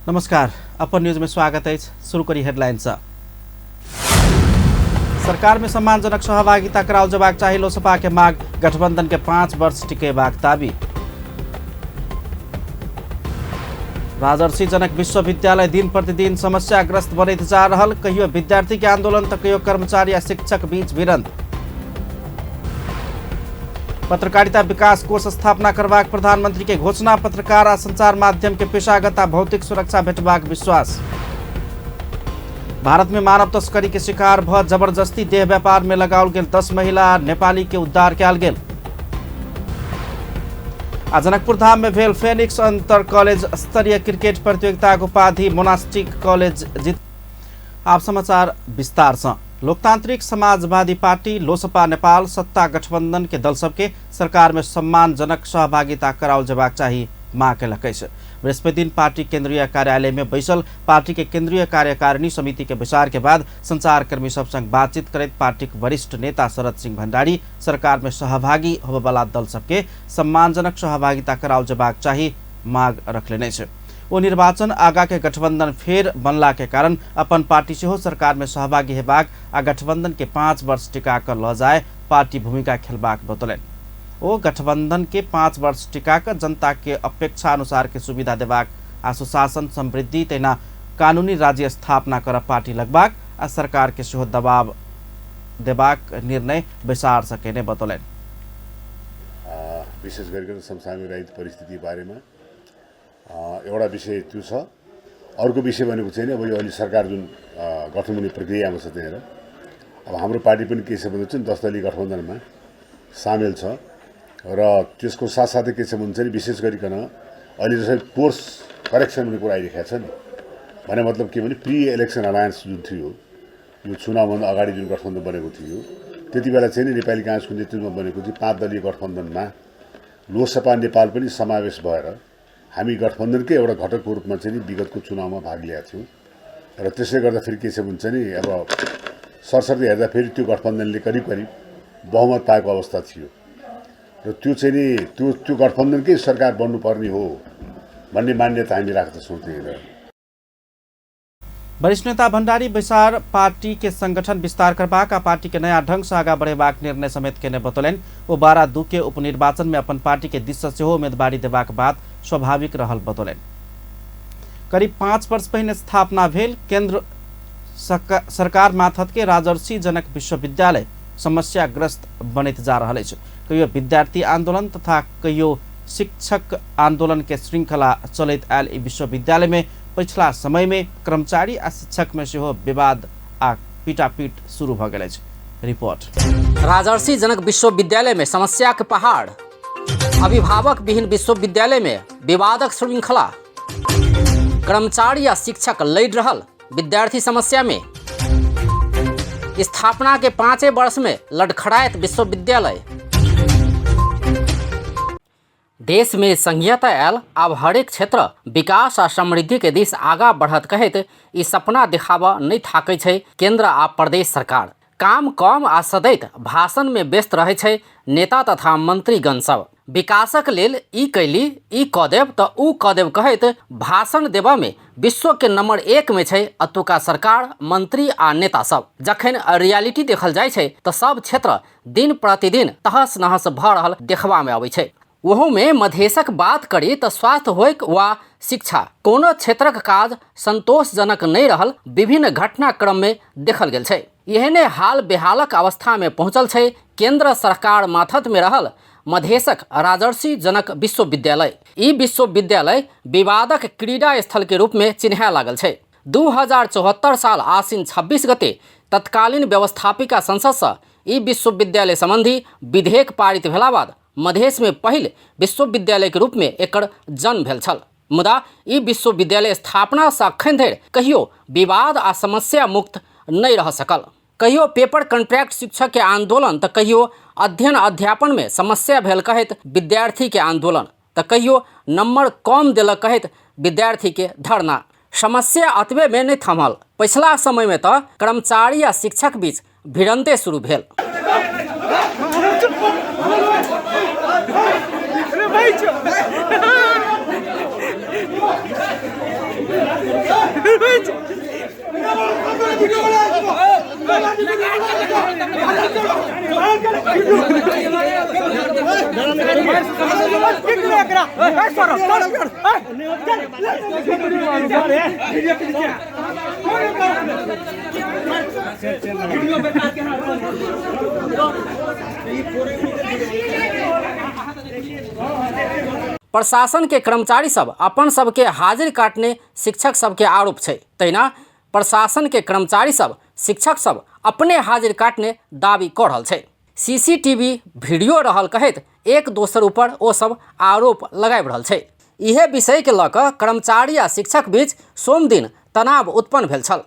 नमस्कार, अपन न्यूज में स्वागत है। शुरू करी हेडलाइन से। सरकार में सम्मानजनक सहभागिता कराओल जबाक चाही लोसपा के मांग, गठबंधन के 5 वर्ष टिकेबाक दावी। राजर्षि जनक विश्वविद्यालय दिन प्रतिदिन समस्याग्रस्त बनैत जा रहल, कहियो विद्यार्थी के आंदोलन तो कहियो कर्मचारी आ शिक्षक बीच भिड़ंत। पत्रकारिता विकास कोष स्थापना करबाक प्रधानमंत्री के घोषणा, पत्रकार आ संचार माध्यम के पेशागत आ भौतिक सुरक्षा भेटबाक विश्वास। भारत में मानव तस्करी के शिकार भ जबरदस्ती देह व्यापार में लगाओल गेल 10 महिला नेपाली के उद्धार कयल गेल। आ जनकपुर धाम में भेल फेनिक्स अंतर कॉलेज स्तरीय क्रिकेट प्रतियोगिता उपाधि मोनास्टिक कॉलेज जीत। आप समाचार विस्तार से। लोकतांत्रिक समाजवादी पार्टी लोसपा नेपाल सत्ता गठबंधन के दल सबके सरकार में सम्मानजनक सहभागिता कराओल जबाक चाही मांग केलक अछि। बृहस्पति दिन पार्टी केंद्रीय कार्यालय में बैसल पार्टी के केंद्रीय कार्यकारिणी समिति के बैसार के बाद संचारकर्मी सब संग बातचीत करैत पार्टी के वरिष्ठ नेता शरद सिंह भंडारी सरकार में सहभागी होबयवला दल सबके सम्मानजनक सहभागिता कराओल जबाक चाही मांग रखलेने अछि। ओ निर्वाचन आगा के गठबंधन फेर बनला के कारण अपन पार्टी सेहो सरकार में सहभागी हेबाक आ गठबंधन के 5 वर्ष टिका कर ल जाए पार्टी भूमिका खेलबाक बतौलनि। ओ गठबंधन के 5 वर्ष टिका कर जनता के अपेक्षा अनुसार के सुविधा देबाक आ सुशासन समृद्धि तहिना कानूनी राज्य स्थापना कर पार्टी लगबाक आ सरकार के सेहो दबाव देबाक निर्णय बैसार से केने बतौलनि। विशेष गरिकन समसामयिक राजनीतिक परिस्थिति बारेमा एउटा विषय त्यो छ। अर्को विषय भनेको चाहिँ नि अब यो अहिले सरकार जुन गठन हुने प्रक्रियामा छ त्यहाँनिर अब हाम्रो पार्टी पनि के छ भन्दा चाहिँ 10 दलीय गठबन्धनमा सामेल छ र त्यसको साथसाथै के छ भने चाहिँ विशेष गरिकन अहिले जसरी कोर्स करेक्सन भन्ने कुरा आइरहेको छ नि, भने मतलब के भने प्री इलेक्सन अलायन्स जुन थियो यो चुनावभन्दा अगाडि जुन गठबन्धन बनेको थियो त्यति बेला चाहिँ नि नेपाली काङ्ग्रेसको नेतृत्वमा बनेको थियो 5 दलीय गठबन्धनमा लोसपा नेपाल पनि समावेश भएर हामी गठबन्धनकै एउटा घटकको रूपमा चाहिँ नि विगतको चुनावमा भाग लिएका थियौँ र त्यसले गर्दा फेरि के छ भने चाहिँ नि अब सरसर्ती हेर्दा फेरि त्यो गठबन्धनले करिब करिब बहुमत पाएको अवस्था थियो र त्यो चाहिँ नि त्यो त्यो गठबन्धनकै सरकार बन्नुपर्ने हो भन्ने मान्यता हामी राख्दछौँ। त्यहाँनिर वरिष्ठ नेता भंडारी बैसार पार्टी के संगठन विस्तार करबाक आ पार्टी के नया ढंग से आगा बढ़ेबाक निर्णय समेत केने बतौलनि। ओ 12-2 के उपनिर्वाचन में अपन पार्टी के दिस से सेहो उम्मीदवारी देबाक बात स्वाभाविक रहल बतौलनि। करीब 5 वर्ष पहिने स्थापना भेल केंद्र सरकार माथत के राजर्षि जनक विश्वविद्यालय समस्याग्रस्त बनैत जा रहल अछि। कहियो विद्यार्थी आंदोलन तथा कहियो शिक्षक आंदोलन के श्रृंखला चलैत आयल ई विश्वविद्यालय में पिछला समय में कर्मचारी आ शिक्षक में सेहो विवाद आ पीटापीट शुरू भ गेल अछि। रिपोर्ट। राजर्षि जनक विश्वविद्यालय में समस्या के पहाड़, अभिभावक विहीन विश्वविद्यालय में विवादक श्रृंखला, कर्मचारी आ शिक्षक लड़ रहल विद्यार्थी समस्या में, स्थापना के 5 वर्ष में लड़खड़ायत विश्वविद्यालय। देश में संघीयता आयल, आब हरेक क्षेत्र विकास आ समृद्धि के दिश आगा बढ़त कहैत ई सपना देखाबऽ नहि थाकै छै केंद्र आ प्रदेश सरकार। काम कम आ सदैत भाषण में व्यस्त रहै छै नेता तथा मंत्रीगण सब। विकासक लेल ई कैली ई कऽ देब तऽ ऊ कऽ देब कहैत भाषण देबऽ में विश्व के नंबर 1 में छै अतुका सरकार, मंत्री आ नेता सब। जखन रियलिटी देखल जाइ छै तऽ सब क्षेत्र दिन प्रतिदिन तहस नहस भऽ रहल देखबा में अबै छै। ओहूमे मधेशक बात करी तऽ स्वास्थ्य होइक वा शिक्षा, कोनो क्षेत्रक काज संतोषजनक नहि रहल विभिन्न घटनाक्रम में देखल गेल छै। एहने हाल बेहालक अवस्था में पहुंचल छै केंद्र सरकार माथत में रहल मधेशक राजर्षि जनक विश्वविद्यालय। ई विश्वविद्यालय विवादक क्रीड़ा स्थल के रूप में चिन्हाय लागल छै। 2074 साल आश्विन 26 गते तत्कालीन व्यवस्थापिका संसद से ई विश्वविद्यालय संबंधी विधेयक पारित भेला बाद मधेश में पहिल विश्वविद्यालय के रूप में एकर जन्म भेल छल। मुदा ई विश्वविद्यालय स्थापना से अखन धरि कहियो विवाद आ समस्या मुक्त नहि रह सकल। कहियो पेपर कॉन्ट्रैक्ट शिक्षक के आंदोलन तऽ कहियो अध्ययन अध्यापन में समस्या भेल कहैत विद्यार्थी के आंदोलन तऽ कहियो नंबर कम देलक कहैत विद्यार्थी के धरना। समस्या अतबे में नहि थमल, पछिला समय में तऽ कर्मचारी आ शिक्षक बीच भिड़ंते शुरू भेल। प्रशासन के कर्मचारी सब अपन सबके हाजिर काटने शिक्षक सबके आरोप छै। तहिना प्रशासन के कर्मचारी सब शिक्षक सब अपने हाजिर काटने दावी कऽ रहल छै। सीसीटीवी वीडियो रहल कहैत एक दोसर ऊपर ओ सब आरोप लगाबि रहल छै। इहे विषय के लऽ कऽ कर्मचारी आ शिक्षक बीच सोमदिन तनाव उत्पन्न भेल छल।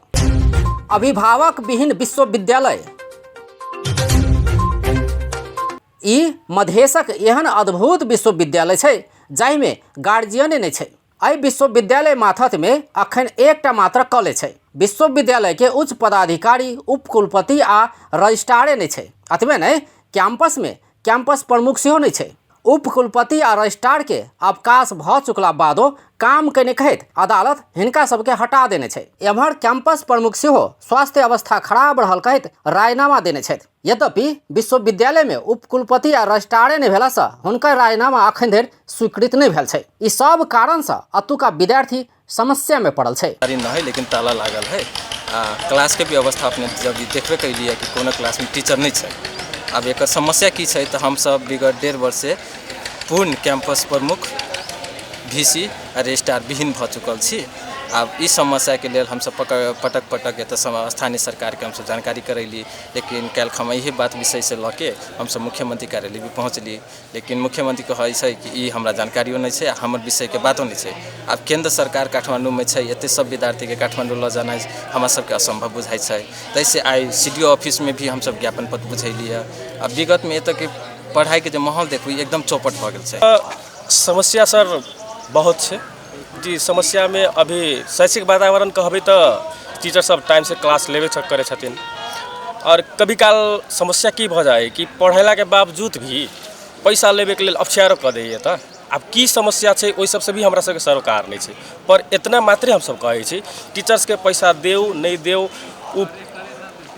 अभिभावक विहीन विश्वविद्यालय ई मधेशक एहन अद्भुत विश्वविद्यालय छै जाहिमे गार्जियने नहि छै। एहि विश्वविद्यालय माथतमे अखन एकटा मात्र कॉलेज छै। विश्वविद्यालयके उच्च पदाधिकारी, उपकुलपति आ रजिस्ट्रारे नहि छै। एतबे नहि, कैंपसमे कैंपस प्रमुख सेहो नहि छै। उपकुलपति आ रजिस्ट्रारके अवकाश भऽ चुकला बादो काम कयने कहैत अदालत हिनका सबके हटा देने छै। एम्हर कैंपस प्रमुख सेहो स्वास्थ्य अवस्था खराब रहल कहैत राजीनामा देने छथि। यद्यपि विश्वविद्यालयमे उपकुलपति आ रजिस्ट्रारे नहि भेलासँ हुनकर राजीनामा अखन धरि स्वीकृत नहि भेल छै। ई सब कारणसँ अतुका विद्यार्थी समस्यामे पड़ल छै। नहि है, लेकिन ताला लागल है आ क्लासके भी अवस्था अपने जब देखबे कैलियै कि कोनो क्लासमे टीचर नहि छै। आब एकर समस्या की छै तऽ हमसब विगत 1.5 वर्ष से पूर्ण कैंपस प्रमुख, VC आ रजिस्ट्रार विहीन भऽ चुकल छी। आब ई समस्याके लेल हमसब पटक पटक एतऽ स्थानीय सरकारके हमसब जानकारी करैली, लेकिन काल्हि हम इहे बात विषयसँ लऽ के हमसब मुख्यमंत्री कार्यालय भी पहुँचली, लेकिन मुख्यमंत्री कहै छै कि ई हमरा जानकारियो नहि छै आ हमर विषयके बातो नहि छै। आब केन्द्र सरकार काठमाण्डूमे छै, एते सब विद्यार्थीके काठमाण्डू लऽ जेनाइ हमरा सबके असम्भव बुझाइ छै। ताहिसँ आइ CDO ऑफिसमे भी हमसब ज्ञापन पत्र बुझेलियै। आ विगतमे एतऽके पढ़ाइके जे माहौल देखू एकदम चौपट भऽ गेल छै। समस्या सर बहुत छै जी। समस्यामे अभी शैक्षिक वातावरण कहबै तऽ टीचर सब टाइमसँ क्लास लेबे करै छथिन। आओर कभी काल समस्या की भऽ जाइ कि पढ़ेलाके बावजूद भी पैसा लेबेके लेल अफछ्यारो कऽ दैए। तऽ आब की समस्या छै ओहि सबसँ भी हमरा सबके सरोकार नहि छै। पर एतना मात्रे हमसब कहै छी टीचर्सके पैसा देऊ नहि देऊ ओ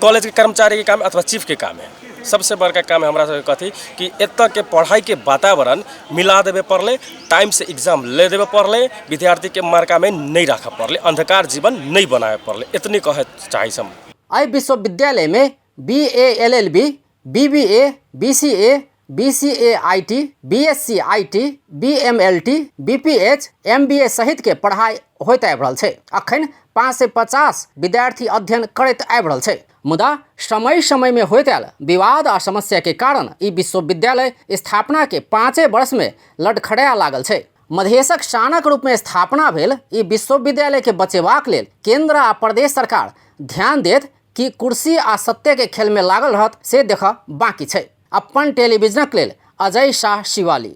कॉलेजके कर्मचारीके काम अथवा चीफके काम है। सबसे बड़का काम है हमरा सबके कथी कि एतऽके पढ़ाइके वातावरण मिला देबे पड़लै, टाइमसँ एग्जाम ले देबे पड़लै, विद्यार्थीके मार्कामे नहि राखऽ पड़लै, अन्धकार जीवन नहि बनाबे पड़लै। एतने कहै चाहै छी हम। एहि विश्वविद्यालयमे BA LLB, BBA, BCA, BCA IT, BSc IT, BMLT, BPH, MBA सहित के पढ़ाई होइत आबि रहल छै। अखन 550 विद्यार्थी अध्ययन करैत आबि रहल छै। मुदा समय समय में होइत आयल विवाद आ समस्या के कारण ई विश्वविद्यालय स्थापना के 5 वर्ष में लड़खड़ाय लागल छै। मधेशक शानक रूप में स्थापना भेल ई विश्वविद्यालय के बचेबाक लेल केंद्र आ प्रदेश सरकार ध्यान देत कि कुर्सी आ सत्य के खेल में लागल रहत से देख बाकी छै। अपन टेलीविजनक लेल अजय शाह शिवाली।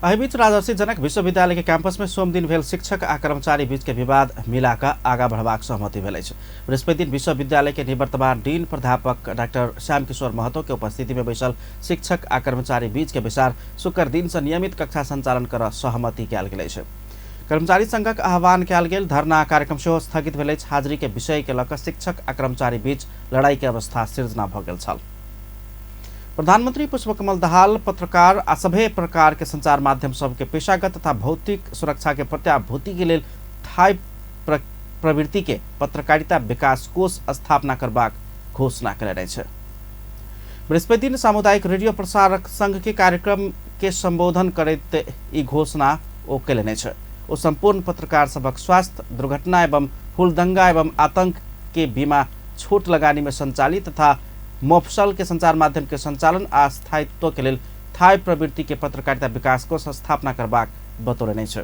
एहि बीच राजर्षि जनक विश्वविद्यालय के कैंपस में सोमदिन भेल शिक्षक आ कर्मचारी बीच के विवाद मिलाकर आगा बढ़बाक सहमति भेल अछि। बृहस्पति दिन विश्वविद्यालय के निवर्तमान डीन प्राध्यापक डॉक्टर श्याम किशोर महतो के उपस्थिति में बैसल शिक्षक आ कर्मचारी बीच के बैसार शुक्र दिन से नियमित कक्षा संचालन कर सहमति कयल गेल अछि। कर्मचारी संघक आह्वान कयल गेल धरना कार्यक्रम सेहो स्थगित भेल अछि। हाजिरी के विषय के लऽ कऽ शिक्षक आ कर्मचारी बीच लड़ाई के अवस्था सृजना भऽ गेल छल। प्रधानमंत्री पुष्पकमल दाहाल पत्रकार आ सभे प्रकार के संचार माध्यम सबके पेशागत तथा भौतिक सुरक्षा के प्रत्याभूति के लेल थाई प्रवृत्ति के पत्रकारिता विकास कोष स्थापना करबाक घोषणा कयने अछि। बृहस्पति दिन सामुदायिक रेडियो प्रसारक संघ के कार्यक्रम के संबोधन करैत ई घोषणा ओ कयलनि अछि। ओ संपूर्ण पत्रकार सभक स्वास्थ्य, दुर्घटना एवं हुलदंगा एवं आतंक के बीमा छोट लगानी में संचालित तथा मफसल के संचार माध्यम के संचालन आ स्थायित्व के लेल थाई प्रवृत्ति के पत्रकारिता विकास कोष स्थापना करबाक बतौलनि अछि।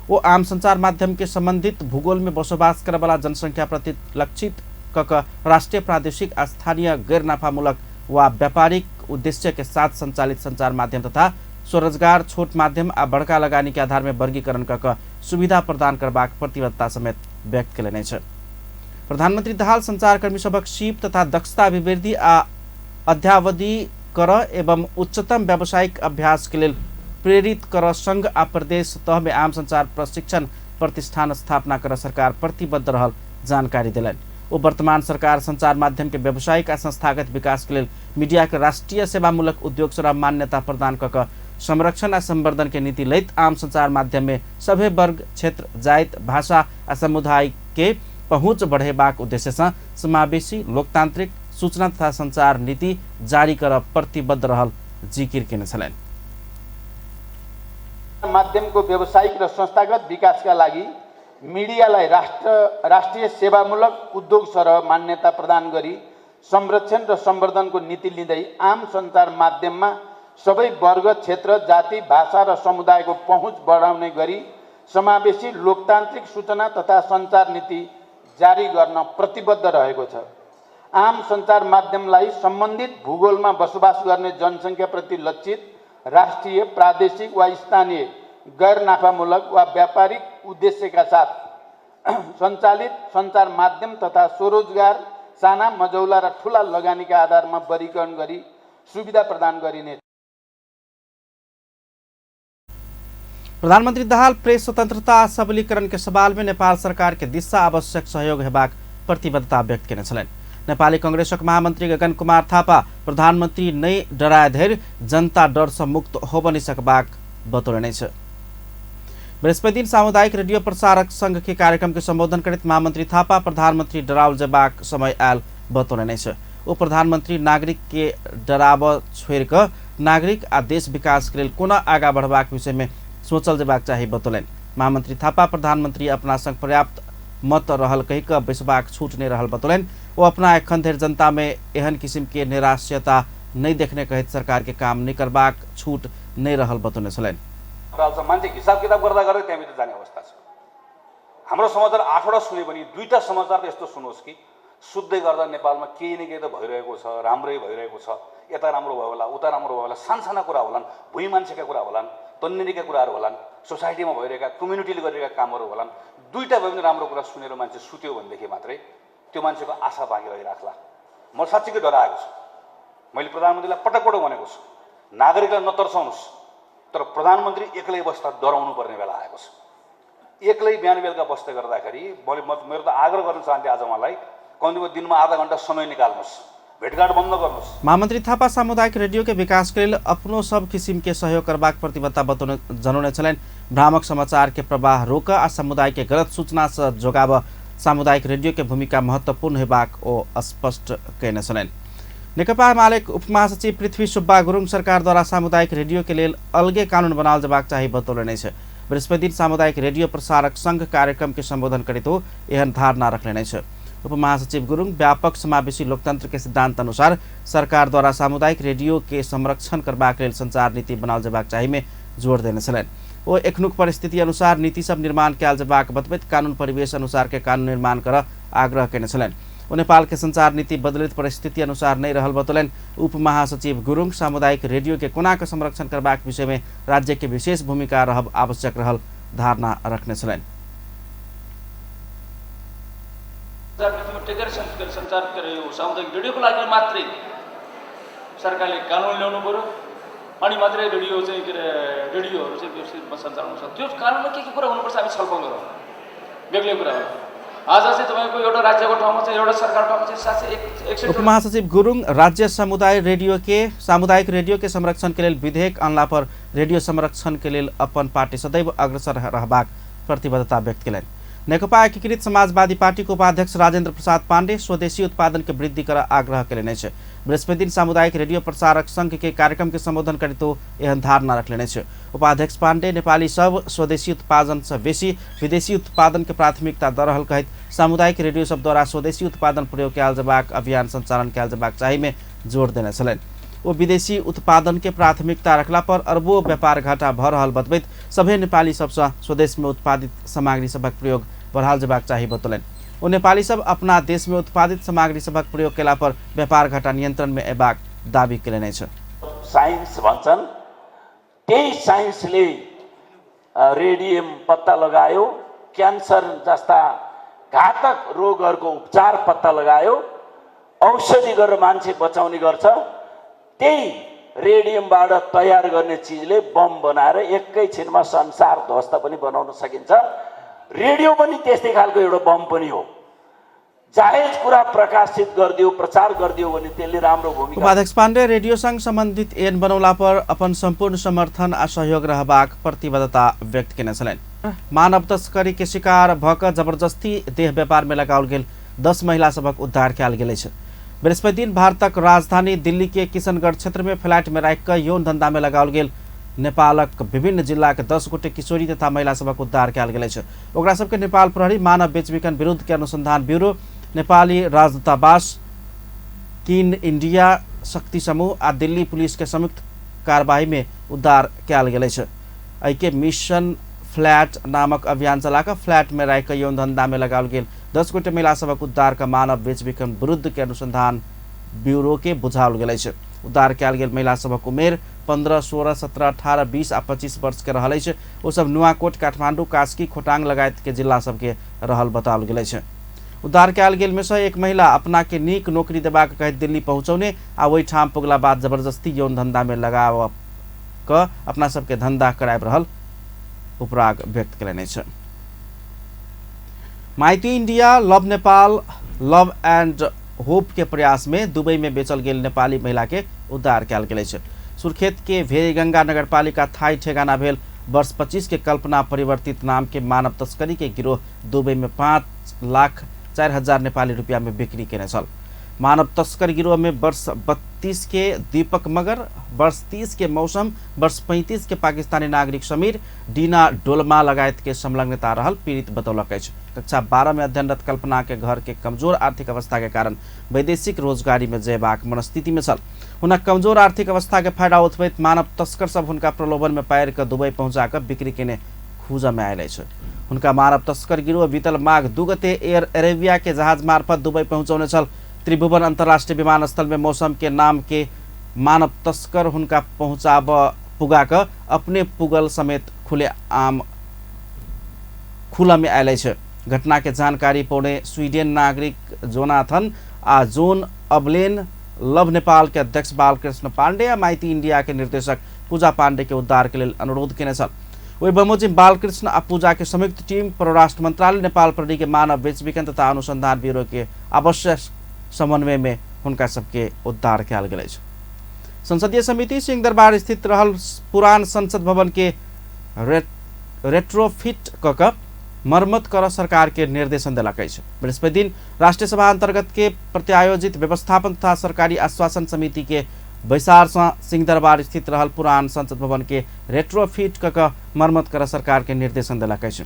ओ आम संचार माध्यम के संबंधित भूगोल में बसोबास करऽवला जनसंख्या प्रति लक्षित क कऽ राष्ट्रीय, प्रादेशिक आ स्थानीय गैर नाफामूलक वा व्यापारिक उद्देश्य के साथ संचालित संचार माध्यम तथा स्वरोजगार, छोट माध्यम आ बड़का लगानी के आधार में वर्गीकरण क कऽ सुविधा प्रदान करबाक प्रतिबद्धता समेत व्यक्त कयलनि अछि। प्रधानमंत्री दाहाल संचारकर्मी सभक सीप तथा दक्षता अभिवृद्धि आ अध्यावधि कर एवं उच्चतम व्यावसायिक अभ्यास के लेल प्रेरित कर संघ आ प्रदेश तह में आम संचार प्रशिक्षण प्रतिष्ठान स्थापना कर सरकार प्रतिबद्ध रहल जानकारी देलनि। ओ वर्तमान सरकार संचार माध्यम के व्यावसायिक आ संस्थागत विकास के लेल मीडिया के राष्ट्रीय सेवामूलक उद्योग सरह मान्यता प्रदान क कऽ संरक्षण आ संवर्धन के नीति लैत आम संचार माध्यम में सभे वर्ग, क्षेत्र, जाति, भाषा आ समुदाय के पहुँच बढ़ेबाक उद्देश्य से समावेशी लोकतांत्रिक सूचना तथा संचार नीति जारी कर प्रतिबद्ध रहल जिकिर केने छलनि। माध्यमको व्यावसायिक र संस्थागत विकासका लागि मिडियालाई राष्ट्रिय सेवामूलक उद्योग सरह मान्यता प्रदान गरी संरक्षण र सम्वर्धनको नीति लिँदै आम सञ्चार माध्यममा सबै वर्ग, क्षेत्र, जाति, भाषा र समुदायको पहुँच बढाउने गरी समावेशी लोकतान्त्रिक सूचना तथा सञ्चार नीति जारी गर्न प्रतिबद्ध रहेको छ। आम सञ्चार माध्यमलाई सम्बन्धित भूगोलमा बसोबास गर्ने जनसङ्ख्याप्रति लक्षित राष्ट्रिय, प्रादेशिक वा स्थानीय गैर नाफामूलक वा व्यापारिक उद्देश्यका साथ सञ्चालित सञ्चार माध्यम तथा स्वरोजगार, साना, मझौला र ठुला लगानीका आधारमा वर्गीकरण गरी सुविधा प्रदान गरिने। प्रधानमन्त्री दाहाल प्रेस स्वतंत्रता सबलीकरण के सवाल में नेपाल सरकार के दिशा आवश्यक सहयोग हेबाक प्रतिबद्धता व्यक्त केने छलनि। नेपाली कांग्रेसक महामन्त्री गगन कुमार थापा प्रधानमन्त्री नै डराए धरि जनता डर से मुक्त होब नहि सकबाक बतौलनि अछि। बृहस्पति दिन सामुदायिक रेडियो प्रसारक संघ के कार्यक्रम के संबोधन करैत महामन्त्री थापा प्रधानमन्त्री डराओल जेबाक समय आयल बतौलनि अछि। ओ प्रधानमन्त्री नागरिक के डराब छोड़ि कऽ नागरिक आ देश विकास के लेल कोना आगा बढ़बाक विषय में सोचल जेबाक चाही बतौलनि। महामन्त्री थापा प्रधानमन्त्री अपना संग पर्याप्त मत रहल कहि कऽ बैसबाक छूट नहि रहल बतौलनि। ओ अपना एखन धरि जनता में एहन किसिम के निराश्यता नहि देखने कहैत सरकार के काम नहि करबाक छूट नहि रहल बतौने छलनि। मान्छे हिसाब किताब गर्दा गर्दै त्यहाँभित्र जाने अवस्था छ। हाम्रो समाचार 8वटा सुने पनि 2टा समाचार त यस्तो सुनोस् कि सुत्दै गर्दा नेपालमा केही न केही त भइरहेको छ, राम्रै भइरहेको छ, यता राम्रो भयो होला, उता राम्रो भयो होला, सानसाना कुरा होलान्, भुइँ मान्छेका कुरा होलान्, तन्नेरीका कुराहरू होलान्, सोसाइटीमा भइरहेका कम्युनिटीले गरिरहेका कामहरू होलान्, 2टा भए पनि राम्रो कुरा सुनेर मान्छे सुत्यो भनेदेखि मात्रै त्यो मान्छेको आशा बाँकी रहिराख्ला। म साँच्चीकै डराएको छु। मैले प्रधानमन्त्रीलाई पटक पटक भनेको छु, नागरिकलाई नतर्साउनुहोस्, तर प्रधानमन्त्री एक्लै बस्दा डराउनु पर्ने बेला आएको छ। एक्लै बिहान बेलुका बस्दै गर्दाखेरि मेरो त आग्रह गर्न चाहन्थेँ आज उहाँलाई, कम्तीमा दिनमा आधा घन्टा समय निकाल्नुहोस्, भेटघाट बन्द गर्नुहोस्। महामन्त्री थापा सामुदायिक रेडियो के विकास के लेल अपनो सब किसिम के सहयोग करबाक प्रतिबद्धता बतौने जनौने छलनि। भ्रामक समाचार के प्रवाह रोक आ समुदाय के गलत सूचना से जोगाब सामुदायिक रेडियो के भूमिका महत्वपूर्ण हेबाक ओ स्पष्ट कयने छलनि। नेकपा एमाले उपमहासचिव पृथ्वी सुब्बा गुरुङ सरकारद्वारा सामुदायिक रेडियो के लेल अलगे कानून बनाओल जेबाक चाही बतौलनि अछि। बृहस्पति दिन सामुदायिक रेडियो प्रसारक संघ कार्यक्रम के संबोधन करैत ओ एहन धारणा रखलनि अछि। उपमहासचिव गुरुङ व्यापक समावेशी लोकतंत्र के सिद्धांत अनुसार सरकार द्वारा सामुदायिक रेडियो के संरक्षण करबाक लेल संचार नीति बनाओल जेबाक चाही में जोर देने छलनि। ओ एखनुक परिस्थिति अनुसार नीति सब निर्माण कयल जेबाक बतबैत कानून परिवेश अनुसार के कानून निर्माण कर आग्रह केने छलनि। ओ नेपाल के संचार नीति बदलित परिस्थिति अनुसार नहि रहल बतौलनि। उप महासचिव गुरुङ सामुदायिक रेडियो के कोना के संरक्षण करबाक विषय में राज्य के विशेष भूमिका रहब आवश्यक रहल धारणा रखने छलनि। संचार सामुदायिक रेडियोको लागि मात्रै सरकारले कानुन ल्याउनु पर्यो, अनि मात्रै रेडियो चाहिँ के अरे रेडियोहरू चाहिँ व्यवस्थित रूपमा सञ्चालन हुन्छ। त्यो कानुनमा के के कुरा हुनुपर्छ हामी छलफल गरौँ, बेग्लै कुरा हो। आज चाहिँ तपाईँको एउटा राज्यको ठाउँमा चाहिँ एउटा सरकारको ठाउँमा चाहिँ 701 उपमहासचिव गुरुङ राज्य समुदाय रेडियो के सामुदायिक रेडियो के संरक्षण के लेल विधेयक अनला पर रेडियो संरक्षण के लेल अपन पार्टी सदैव अग्रसर रहबाक प्रतिबद्धता व्यक्त केलनि। नेकपा एकीकृत समाजवादी पार्टी के उपाध्यक्ष राजेंद्र प्रसाद पांडे स्वदेशी उत्पादन के वृद्धि कर आग्रह केलनि अछि। बृहस्पति दिन सामुदायिक रेडियो प्रसारक संघ के कार्यक्रम के संबोधन करैत एहन धारणा रखलनि अछि। उपाध्यक्ष पांडे नेपाली सब स्वदेशी उत्पादन से बेसी विदेशी उत्पादन के प्राथमिकता द रहल कहैत सामुदायिक रेडियो सब द्वारा स्वदेशी उत्पादन प्रयोग कयल जेबाक अभियान संचालन कयल जेबाक चाही में जोर देने छलनि। ओ विदेशी उत्पादन के प्राथमिकता रखला पर अरबों व्यापार घाटा भ रहल बतबैत सभे नेपाली सबसँ स्वदेश में उत्पादित सामग्री सभक प्रयोग बढ़ाल जेबाक चाही बतौलनि। ओ नेपाली सब अपना देश में उत्पादित सामग्री सभक प्रयोग केला पर व्यापार घाटा नियंत्रण में अयबाक दावी केलनि अछि। साइन्स भन्छन्, त्यही साइन्सले रेडियम पत्ता लगायो, क्यान्सर जस्ता घातक रोगहरूको उपचार पत्ता लगायो, औषधि गरेर मान्छे बचाउने गर्छ। त्यही रेडियमबाट तयार गर्ने चिजले बम बनाएर एकैछिनमा संसार ध्वस्त पनि बनाउन सकिन्छ। रेडियो पनि त्यस्तै खालको एउटा बम पनि हो। जायज कुरा प्रकाशित गरिदियो, प्रचार गरिदियो भने त्यसले राम्रो भूमिका। उपाध्यक्ष पाण्डे रेडियो संग संबंधित ऐन बनौला पर अपन सम्पूर्ण समर्थन आ सहयोग रहबाक प्रतिबद्धता व्यक्त केने छलनि। मानव तस्करी के शिकार भऽ कऽ जबरदस्ती देह व्यापार में लगाओल गेल 10 महिला सभक उद्धार कयल गेल अछि। बृहस्पति दिन भारतक राजधानी दिल्ली के किशनगढ़ क्षेत्र में फ्लैट में राखि कऽ यौन धंधा में लगाओल गेल नेपालक विभिन्न जिलाक 10 गोटे किशोरी तथा महिला सभक उद्धार कयल गेल अछि। ओकरा सबके नेपाल प्रहरी मानव बेचबिखन विरुद्ध के अनुसंधान ब्यूरो, नेपाली राजदूतावास, किन इंडिया शक्ति समूह आ दिल्ली पुलिस के संयुक्त कार्रवाई में उद्धार कयल गेल अछि। एहिके मिशन फ्लैट नामक अभियान चलाकऽ फ्लैट में राखि कऽ यौन धंधा में लगाओल गेल 10 गोटे महिला सभक उद्धार कऽ मानव बेचबिखन विरुद्ध के अनुसंधान ब्यूरो के बुझाओल गेल अछि। उद्धार कयल गेल महिला सभक उमेर 15, 16, 17, 18, 20 आ 25 वर्ष के रहल अछि। ओ सब नुवाकोट, काठमांडू, कास्की, खोटांग लगायत के जिला सबके रहल बताओल गेल अछि। उद्धार कयल गेल में से एक महिला अपना के नीक नौकरी देबाक कहैत दिल्ली पहुँचौने आ ओहिठाम पुगला बाद जबरदस्ती यौन धंधा में लगाव कऽ अपना सबके धंधा कराबि रहल उपराग व्यक्त कयलनि अछि। Maiti India, love Nepal, love and hope के प्रयास में दुबई में बेचल गेल नेपाली महिला के उद्धार कयल गेल अछि। सुर्खेत के भेरीगंगा नगरपालिका थाई ठेगाना भेल वर्ष 25 के कल्पना परिवर्तित नाम के मानव तस्करी के गिरोह दुबई में 5,04,000 नेपाली रुपया में बिक्री केने छल। मानव तस्कर गिरोह में वर्ष 32 के दीपक मगर, वर्ष 30 के मौसम, वर्ष 35 के पाकिस्तानी नागरिक समीर, डीना डोलमा लगायत के संलग्नता रहल पीड़ित बतौलक अछि। कक्षा 12 में अध्ययनरत कल्पना के घर के कमजोर आर्थिक अवस्था के कारण वैदेशिक रोजगारी में जयबाक मनस्थिति में छल। हुनक कमजोर आर्थिक अवस्था के फायदा उठबैत मानव तस्कर सब हुनका प्रलोभन में पारि कऽ दुबई पहुंचा कऽ बिक्री केने खूजा में आयल अछि। हुनका मानव तस्कर गिरोह बीतल माघ 2 गते एयर अरेबिया के जहाज मार्फत दुबई पहुंचौने छल। त्रिभुवन अंतर्राष्ट्रीय विमानस्थल में मौसम के नाम के मानव तस्कर हुनका पहुंचाब पुगा कऽ अपने पुगल समेत खुले आम खुला में आयल अछि। घटना के जानकारी पौने स्वीडन नागरिक जोनाथन आ जोन अबलेन, लव नेपाल के अध्यक्ष बालकृष्ण पांडे आ माइती इंडिया के निर्देशक पूजा पांडे के उद्धार के लेल अनुरोध केने छल। ओहि बमोजिम बालकृष्ण आ पूजा के संयुक्त टीम परराष्ट्र मंत्रालय, नेपाल प्रहरी के मानव बेचबिखन तथा अनुसंधान ब्यूरो के आवश्यक समन्वय में हुनका सबके उद्धार कयल गेल अछि। संसदीय समिति सिंहदरबार स्थित रहल पुरान संसद भवन के रेट्रोफिट कऽ कऽ मरम्मत कर सरकार के निर्देशन देलक अछि। बृहस्पति दिन राष्ट्रीय सभा अंतर्गत के प्रत्यायोजित व्यवस्थापन तथा सरकारी आश्वासन समिति के बैसार से सिंहदरबार स्थित रहल पुरान संसद भवन के रेट्रोफिट कऽ कऽ मरम्मत कर सरकार के निर्देशन देलक अछि।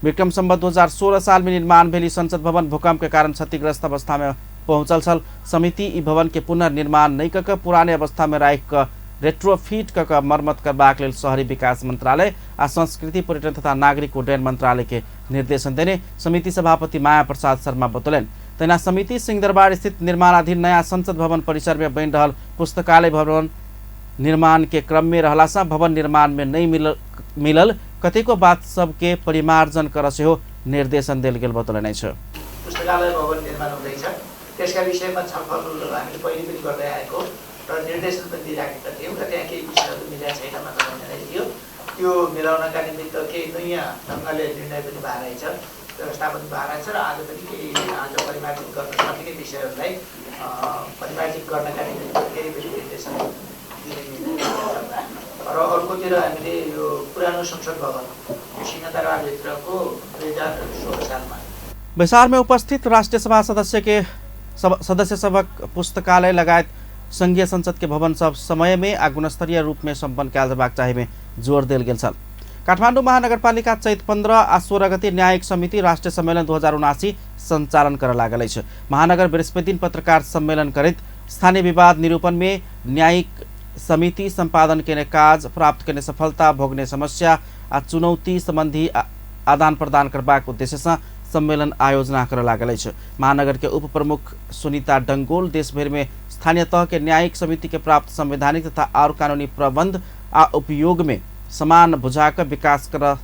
विक्रम संवत 2016 साल में निर्माण भेल संसद भवन भूकंप के कारण क्षतिग्रस्त अवस्था में पहुंचल छल। समिति ई भवन के पुनर्निर्माण नहि कऽ कऽ पुराने अवस्था में राखि कऽ रेट्रोफिट कऽ कऽ मरम्मत करबाक लेल शहरी विकास मंत्रालय आ संस्कृति पर्यटन तथा नागरिक उड्डयन मंत्रालय के निर्देशन देने समिति सभापति माया प्रसाद शर्मा बतौलनि। तहिना समिति सिंहदरबार स्थित निर्माणाधीन नया संसद भवन परिसर में बनि रहल पुस्तकालय भवन निर्माण के क्रम में रहला सँ भवन निर्माण में नहि मिलल कतेको बात सबके परिमार्जन कर सेहो निर्देशन देल गेल बतौलनि अछि। पुस्तकालय भवन निर्माण हुँदैछ, त्यसका विषयमा छलफल हामीले पहिले पनि गर्दै आएको र निर्देशन पनि दिइराखेका थियौँ र त्यहाँ केही विषयहरू मिलेको छैन भनेर भन्ने थियो। त्यो मिलाउनका निमित्त केही नयाँ ढङ्गले निर्णय पनि भएर रहेछ, व्यवस्था पनि भएर रहेछ र आज पनि केही आज परिमार्जित गर्न सकिने विषयहरूलाई परिमार्जित गर्नका निमित्त फेरि पनि निर्देशन दिने निर्णय र अर्कोतिर हामीले यो पुरानो संसद भवन सिंहदरबारभित्रको 2016 सालमा बैसार में उपस्थित राष्ट्रिय सभा सदस्य के सदस्य सभक पुस्तकालय लगायत संघीय संसद के भवन सब समय में आ गुणस्तरीय रूप में सम्पन्न कयल जयबाक चाही में जोर देल गेल छल। काठमाडौँ महानगरपालिका चैत 15 आ 16 गते न्यायिक समिति राष्ट्रिय सम्मेलन 2079 सञ्चालन कर लागल अछि। महानगर बृहस्पति दिन पत्रकार सम्मेलन करैत स्थानीय विवाद निरूपण में न्यायिक समिति सम्पादन केने काज, प्राप्त केने सफलता, भोगने समस्या आ चुनौती सम्बन्धी आदान प्रदान करबाक उद्देश्यसँ सम्मेलन आयोजना कर लागल अछि। महानगर के उप प्रमुख सुनीता डंगोल देशभरि में स्थानीय तह के न्यायिक समिति के प्राप्त संवैधानिक तथा और कानूनी प्रबंध आ उपयोग में समान बुझाक विकास कर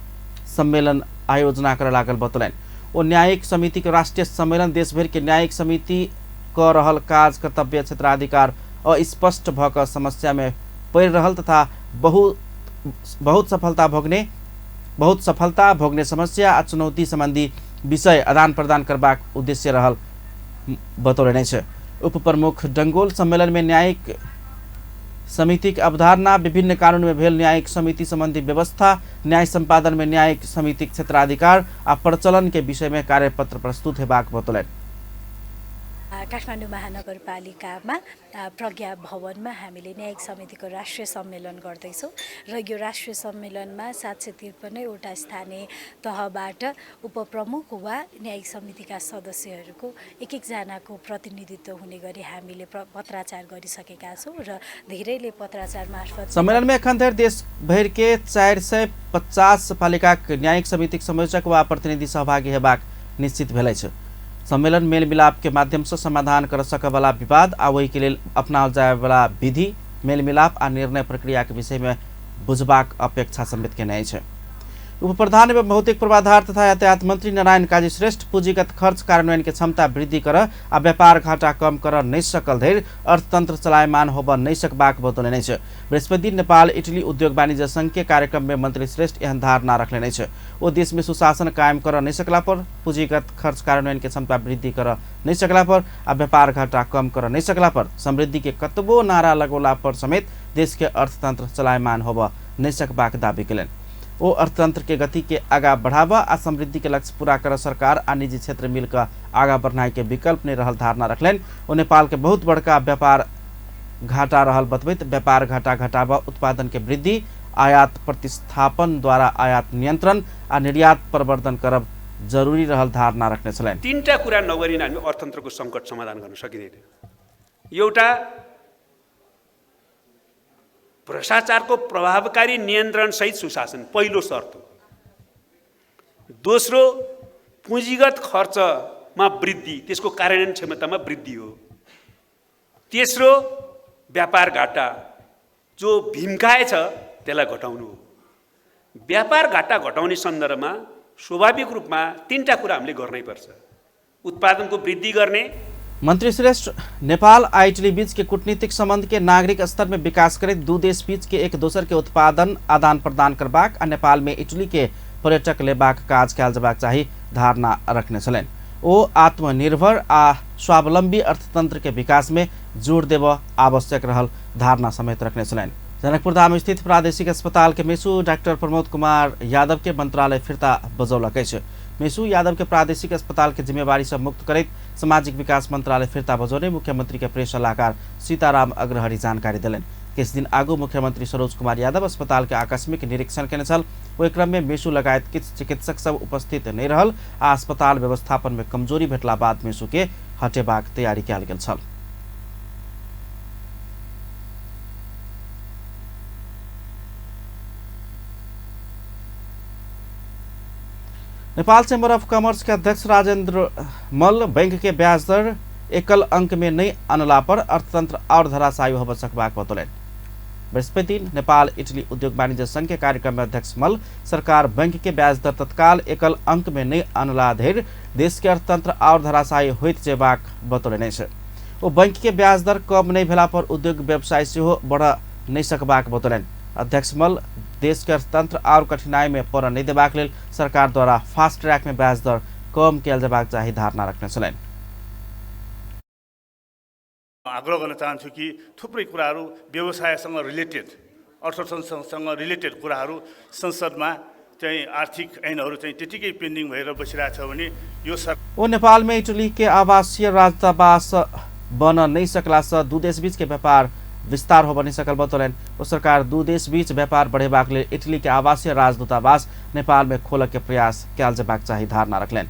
सम्मेलन आयोजना कर लागल बतौलनि। ओ न्यायिक समिति के राष्ट्रीय सम्मेलन देशभरि के न्यायिक समिति क रहल काज, कर्तव्य, क्षेत्राधिकार अस्पष्ट भ क समस्या में पड़ि रहल तथा बहुत सफलता भोगने समस्या आ चुनौती सम्बन्धी विषय आदान प्रदान करबाक उद्देश्य रहल बतौलनि अछि। उप प्रमुख डंगोल सम्मेलन में न्यायिक समितिक अवधारणा, विभिन्न कानून में भेल न्यायिक समिति संबंधी व्यवस्था, न्याय संपादन में न्यायिक समितिक क्षेत्राधिकार आ प्रचलन के विषय में कार्यपत्र प्रस्तुत हेबाक बतौलनि। काठमाडौँ महानगरपालिकामा प्रज्ञा भवनमा हामीले न्यायिक समितिको राष्ट्रिय सम्मेलन गर्दैछौँ र यो राष्ट्रिय सम्मेलनमा 753 वटा स्थानीय तहबाट उपप्रमुख वा न्यायिक समितिका सदस्यहरूको एक एकजनाको प्रतिनिधित्व हुने गरी हामीले पत्राचार गरिसकेका छौँ र धेरैले पत्राचार मार्फत सम्मेलन में एखन धरि देश भरि के 450 पालिकाक न्यायिक समितिक संयोजक वा प्रतिनिधि सहभागी हेबाक निश्चित भेल अछि। सम्मेलन मेलमिलाप के माध्यम से समाधान कर सकयवला विवाद आ ओहि के लेल अपनाओल जायवला विधि, मेलमिलाप आ निर्णय प्रक्रिया के विषय में बुझबाक अपेक्षा समेत केने अछि। उप प्रधान एवं भौतिक पूर्वाधार तथा यातायात मंत्री नारायण काजी श्रेष्ठ पूंजीगत खर्च कार्यान्वयन के क्षमता वृद्धि कर आ व्यापार घाटा कम कर नहि सकल धरि अर्थतंत्र चलायमान होबऽ नहि सकबाक बतौलनि अछि। बृहस्पति नेपाल इटली उद्योग वाणिज्य संघ के कार्यक्रम में मंत्री श्रेष्ठ एहन धारणा रखलनि अछि। ओ देश में सुशासन कायम कर नहि सकला पर, पूंजीगत खर्च कार्यान्वयन के क्षमता वृद्धि कर नहि सकला पर आ व्यापार घाटा कम कर नहि सकला पर समृद्धि के कतबो नारा लगौला पर समेत देश के अर्थतंत्र चलायमान होबऽ नहि सकबाक दावी केलनि। ओ अर्थतंत्र के गति के आगा बढ़ावा आ समृद्धि के लक्ष्य पूरा कर सरकार आ निजी क्षेत्र मिलकर आगा बढ़नाइ के विकल्प नहीं रहल धारणा रखलनि। ओ नेपाल के बहुत बड़का व्यापार घाटा रहल बतबैत व्यापार घाटा घटाबऽ, उत्पादन के वृद्धि, आयात प्रतिस्थापन द्वारा आयात नियंत्रण आ निर्यात प्रवर्धन करब जरूरी रहल धारणा रखने छलनि। तीनटा कुरा नगरिन हामी अर्थतन्त्रको सङ्कट समाधान गर्न सकिँदैन। एउटा भ्रष्टाचारको प्रभावकारी नियन्त्रण सहित सुशासन पहिलो शर्त हो। दोस्रो पुँजीगत खर्चमा वृद्धि, त्यसको कार्यान्वयन क्षमतामा वृद्धि हो। तेस्रो व्यापार घाटा जो भीमकाय छ त्यसलाई घटाउनु हो। व्यापार घाटा घटाउने सन्दर्भमा स्वाभाविक रूपमा तीनटा कुरा हामीले गर्नै पर्छ। उत्पादनको वृद्धि गर्ने। मंत्री श्रेष्ठ नेपाल आ इटली बीच के कूटनीतिक संबंध के नागरिक स्तर में विकास करैत दू देश बीच के एक दोसर के उत्पादन आदान प्रदान करबाक आ नेपाल में इटली के पर्यटक लेबाक काज कयल जेबाक चाही धारणा रखने छलनि। ओ आत्मनिर्भर आ स्वावलंबी अर्थतंत्र के विकास में जोर देबऽ आवश्यक रहल धारणा समेत रखने छलनि। जनकपुर धाम स्थित प्रादेशिक अस्पताल के मेसु डॉक्टर प्रमोद कुमार यादव के मंत्रालय फिर्ता बजौलक अछि। मेसु यादव के प्रादेशिक अस्पताल के जिम्मेवारी से मुक्त करैत सामाजिक विकास मंत्रालय फिर्ता बजौने मुख्यमंत्री के प्रेस सलाहकार सीताराम अग्रहरी जानकारी देलनि। किछु दिन आगू मुख्यमंत्री सरोज कुमार यादव अस्पताल के आकस्मिक निरीक्षण केने छल। ओहि क्रम में मेसु लगायत किछु चिकित्सक सब उपस्थित नहि रहल आ अस्पताल व्यवस्थापन में कमजोरी भेटला बाद मेसु के हटेबाक तैयारी कयल गेल छल। नेपाल चैम्बर अफ कॉमर्स के अध्यक्ष राजेंद्र मल्ल बैंक के ब्याज दर एकल अंक में नहीं अनला पर अर्थतंत्र और धराशायी होबऽ सकबाक बतौलनि। बृहस्पति नेपाल इटली उद्योग वाणिज्य संघ के कार्यक्रम में अध्यक्ष मल्ल सरकार बैंक के ब्याज दर तत्काल एकल अंक में नहीं अनला धरि देश के अर्थतंत्र और धराशायी होइत जेबाक बतौलनि अछि। ओ बैंक के ब्याज दर कम नहीं भेला पर उद्योग व्यवसाय सेहो बढ़ नहीं सकबाक बतौलनि। अध्यक्ष मल्ल देश के अर्थतंत्र और कठिनाई में पड़ नहीं देबाक लेल सरकार द्वारा फास्ट ट्रैक में ब्याज दर कम कयल जेबाक चाही धारणा रखने छलनि। आग्रह गर्न चाहन्छु कि थुप्रै कुराहरू व्यवसायसँग रिलेटेड, अर्थतन्त्रसँग रिलेटेड कुराहरू संसदमा चाहिँ आर्थिक ऐनहरू चाहिँ त्यतिकै पेन्डिङ भएर बसिरहेछ भने यो ओ नेपाल में इटली के आवासीय राजदूतावास बन नहीं सकला से दू देश बीच के व्यापार विस्तार हो नहीं सकल बतौलनि। ओ सरकार दू देश बीच व्यापार बढ़ेबाक लेल इटली के आवासीय राजदूतावास नेपाल में खोलऽ के प्रयास कयल जेबाक चाही धारणा रखलनि।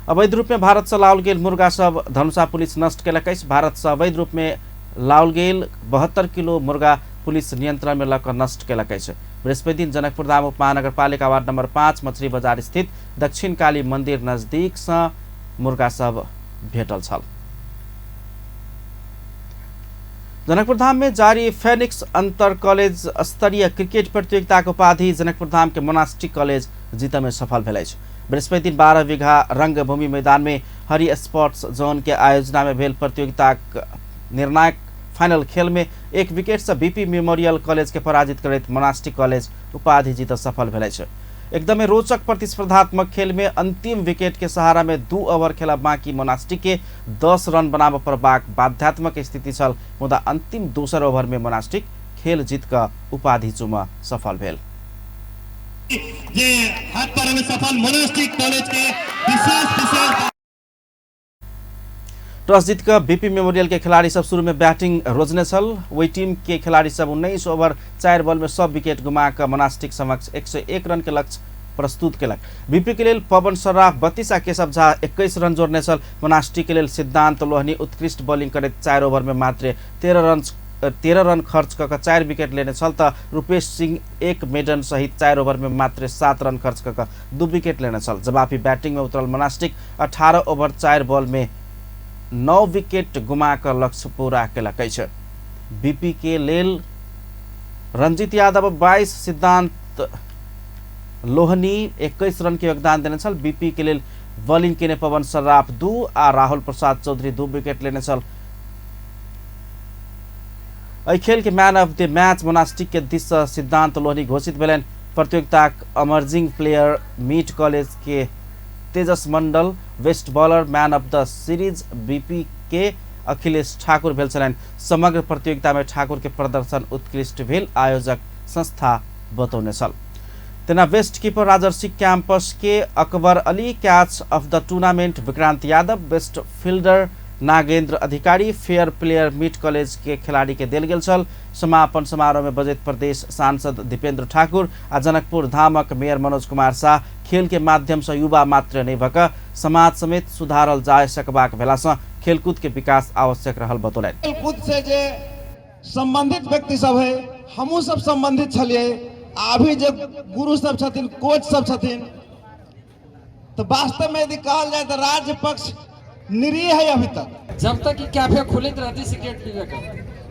अवैध रूप में भारत से लाओल गेल मुर्गा सब धनुषा पुलिस नष्ट केलक अछि। भारत से अवैध रूप में लाओल गेल 72 किलो मुर्गा पुलिस नियंत्रण में लऽ कऽ नष्ट केलक अछि। बृहस्पति दिन जनकपुर धाम उपमहानगरपालिका वार्ड नंबर 5 मछली बाजार स्थित दक्षिण काली मंदिर नजदीक से मुर्गा सब भेटल छल। जनकपुर धाम में जारी फेनिक्स अंतर कॉलेज स्तरीय क्रिकेट प्रतियोगिता के उपाधि जनकपुर धाम के मोनास्टिक कॉलेज जीत में सफल भेल अछि। बृहस्पति दिन 12 बीघा रंगभूमि मैदान में हरि स्पोर्ट्स जोन के आयोजना में भेल प्रतियोगिता निर्णायक फाइनल खेल में 1 विकेट से बीपी मेमोरियल कॉलेज के पराजित करैत मोनास्टिक कॉलेज उपाधि जीत सफल भेल अछि। एकदमै रोचक प्रतिस्पर्धात्मक खेल में अंतिम विकेट के सहारा में 2 ओभर खेला बाँकी मोनास्टिक के 10 रन बनाब पड़बाक बाध्यात्मक स्थिति छल, मुदा अंतिम दोसर ओभर में मोनास्टिक खेल जीत क उपाधि चुम सफल भेल। जे हाथ पारमे सफल मोनास्टिक कॉलेज के विशेष विशेष टॉस जीत क बीपी मेमोरियल के खिलाड़ी सब शुरू में बैटिंग रोजने छल। वही टीम के खिलाड़ी सब 19 ओभर 4 बॉल में सब विकेट गुमा क मोनास्टिक समक्ष 101 रन के लक्ष्य प्रस्तुत केलक। बीपी के लेल पवन सर्राफ 32 आ केशव झा 21 रन जोड़ने छल। मोनास्टिक के लेल सिद्धांत लोहनी उत्कृष्ट बॉलिंग करैत 4 ओभर में मात्र 13 रन खर्च क 4 विकेट लेने छल त रूपेश सिंह 1 मेडन सहित 4 ओभर में मात्र 7 रन खर्च क 2 विकेट लेने छल। जवाबी बैटिंग में उतरल मोनास्टिक 18 ओभर 4 बॉल में 9 विकेट गुमा क लक्ष्य पूरा केलक अछि। बीपी के लेल रंजीत यादव 22, सिद्धांत लोहनी 21 रन के योगदान देने छल। बीपी के लेल बॉलिंग केने पवन सर्राफ 2 आ राहुल प्रसाद चौधरी 2 विकेट लेने छल। एहि खेल के man of the match monastic के दिस सँ सिद्धांत लोहनी घोषित भेलनि। प्रतियोगिताक अमर्जिंग प्लेयर मीट कॉलेज के Tejas Mandal, best bowler man of the series BP के अखिलेश ठाकुर भेल छलनि। समग्र प्रतियोगिता में ठाकुर के प्रदर्शन उत्कृष्ट भेल आयोजक संस्था बतौने छल। तेना बेस्ट कीपर राजर्षि कैंपस के Akbar Ali, catch of the tournament Vikrant Yadav, best fielder Nagendra Adhikari, fair player MIT college के खिलाड़ी के देल गेल छल। समापन समारोह में बजैत प्रदेश सांसद दीपेंद्र ठाकुर आ जनकपुर धामक मेयर मनोज कुमार शाह खेल के माध्यम से युवा मात्र नहि भऽ समाज समेत सुधारल जा सकबाक भेला सँ खेलकूद के विकास आवश्यक रहल बतौलनि। खेलकूद से जे संबंधित व्यक्ति सब है, हमहूँ सब संबंधित छलियै, अभी जे गुरु सब छथिन, कोच सब छथिन, तो वास्तव में यदि कहल जाए तो राज्य पक्ष निरीह है अभी तक। जब तक कि कैफे खुलैत रहती सिगरेट पीबे के,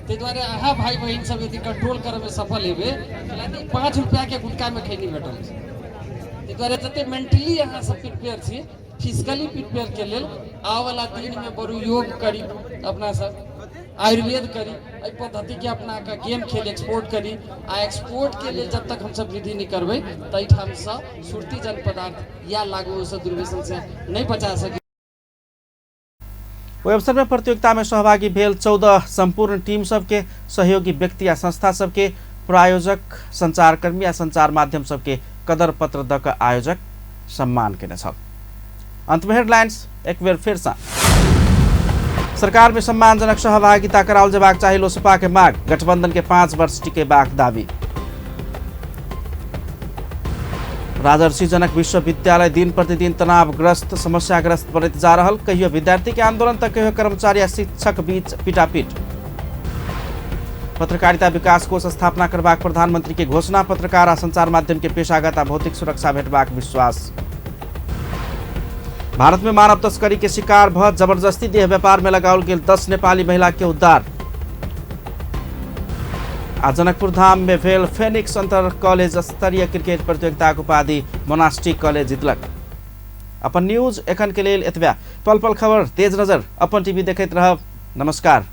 ताहि दुआरे अहाँ भाई बहिन सब यदि कंट्रोल करैमे सफल हेबै, 5 रुपया के गुटका में खैनी भेटल छै। ताहि दुआरे जते मेंटली अहाँ सब प्रिपेयर छी, फिजिकली प्रिपेयर के लेल आबऽवला दिन में बड़ू योग करी, अपना सब आयुर्वेद करी, एहि पद्धति के अपना के गेम खेल एक्सपोर्ट करी आ एक्सपोर्ट के लेल जब तक हमसब वृद्धि नहि करबै तऽ एहिठामसँ सुरती जन पदार्थ या लागू औषध दुर्व्यसन से नहि बचा सकी। ओहि अवसर में प्रतियोगिता में सहभागी भेल 14 संपूर्ण टीम सबके, सहयोगी व्यक्ति आ संस्था सबके, प्रायोजक, संचारकर्मी आ संचार माध्यम सबके कदर पत्र दऽ कऽ आयोजक सम्मान केने छल। अंत में हेडलाइंस एक बेर फेर सँ। सरकार में सम्मानजनक सहभागिता कराओल जेबाक चाही लोसपा के मांग, गठबंधन के 5 वर्ष टिकेबाक दावी। राजर्षि जनक विश्वविद्यालय दिन प्रतिदिन तनावग्रस्त समस्याग्रस्त बनैत जा रहल, कहियो विद्यार्थी के आंदोलन तक कहियो कर्मचारी आ शिक्षक बीच पिटापीट। पत्रकारिता विकास कोष स्थापना करबाक प्रधानमंत्री के घोषणा, पत्रकार आ संचार माध्यम के पेशागत आ भौतिक सुरक्षा भेटबाक विश्वास। भारत में मानव तस्करी के शिकार भ जबरदस्ती देह व्यापार में लगाओल गेल 10 नेपाली महिला के उद्धार। आ जनकपुर धाम में भेल फेनिक्स अंतर कॉलेज स्तरीय क्रिकेट प्रतियोगिताक उपाधि मोनास्टिक कॉलेज जितलक। अपन न्यूज एखन के लेल एतबे। पल पल खबर तेज नजर अपन टीवी देखैत रहब। नमस्कार।